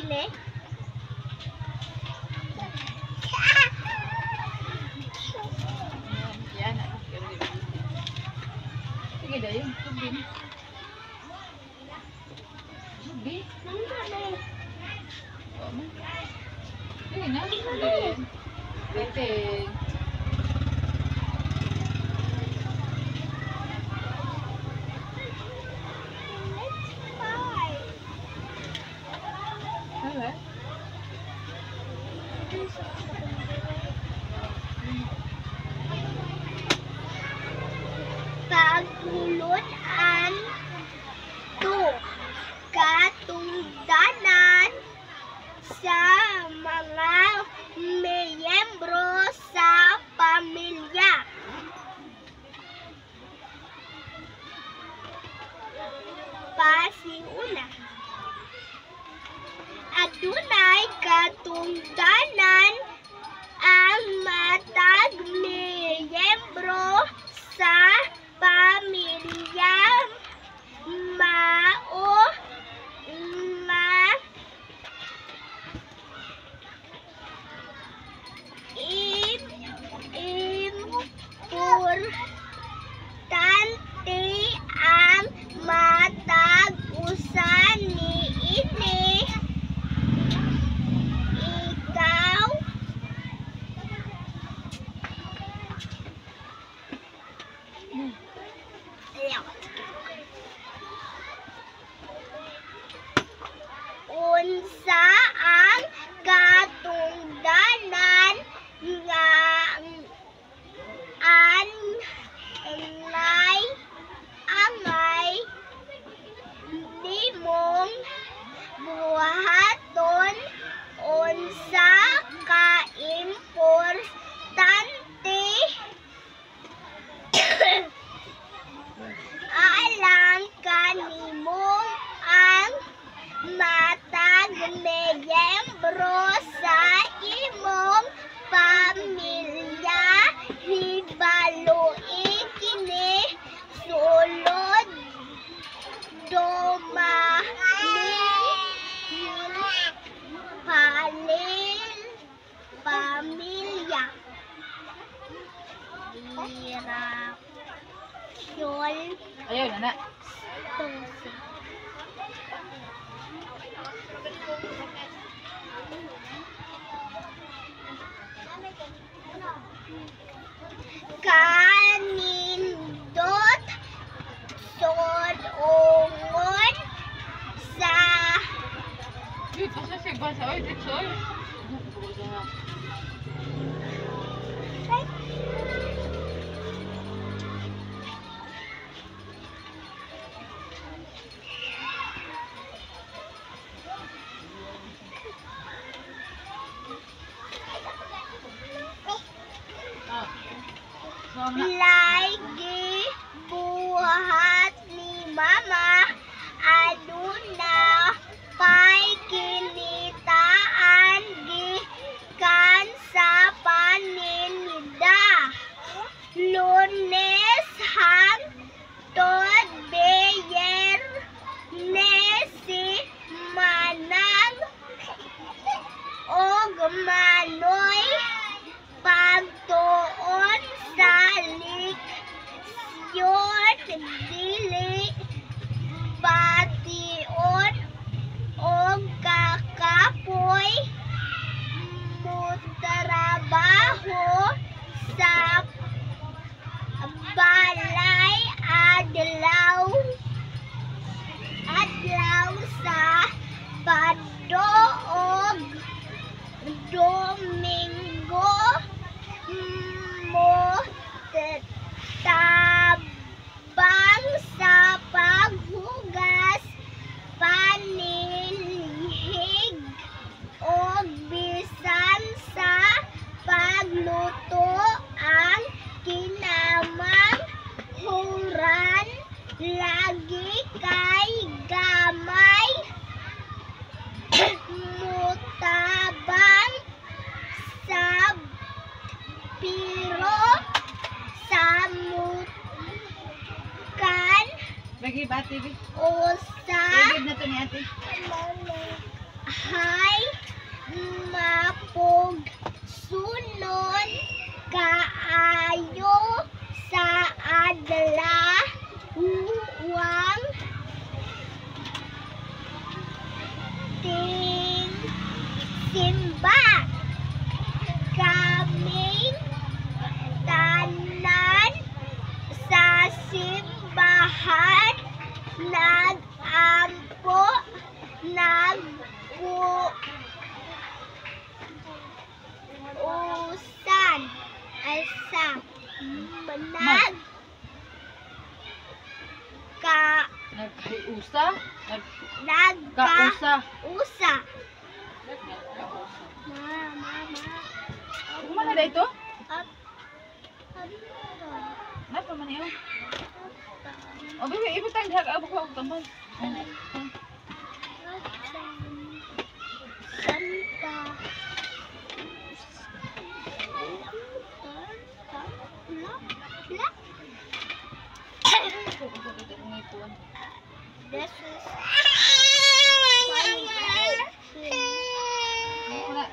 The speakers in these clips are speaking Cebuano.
Kini. Yan. Sige, dayon. Subi. Subi. Oo man. Sige na. Sige. Waiting. Let's five. Hala. Pagtulunan to katungdanan sa mga miyembro sa pamilya. Pasiuna. Adunay katungdanan ang matag miyembro sa pamilya mao nga importante ang matag usa niini. Ikaw unsa ang katungdanan nga angay angay nimong buhaton, unsa ka importante alang kanimong ang matag miyembro sa imong pamilya? Hibaloi kini sulod domani palil pamilya. Mirakyol Ayaw na na. Tose. Kanindot sod-ungon sa Dito sa siya basa. Oy, dito. Oy. Ah. So, na. Lagi buhat ni Mama, aduna pay kinitaan gikan sa paninda. Lunes hangtod Biyernes si Manang og Manoy pagtuon sa leksyon, dili bation og kakapoy, motrabaho sa balay adlaw adlaw sa Sabado og Domingo mo tabang sa paghugas, panilhig og bisan sa pagluto ang kinamanghuran lagi kay gamay mutabang sab pero sa mukan Bagi ba, ate? usa Ibig na to ni ate. Usahay mapugsunon kaayo sa adlawang ting simba. Kaming tanan sa simbahan nag-ampo, nag-usan asa nag ka Nagkaiusa? nagka Nagkausa. Usa. Ma, ma, ma. Kumana na ito? Up, up, Napa man iyo? up. O, baby, ibutang diha ka abo ko og tambal. Santa. Bla, bla. This is Wala.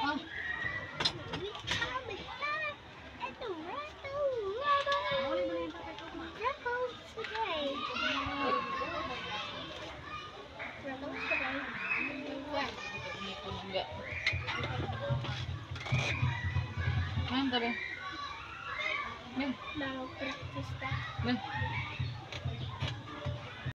Ah, We come here at the Rebel Rebel today. Rebel today. Ngipon nga. Ngayon, tabi. Ben, Now practice that. ben.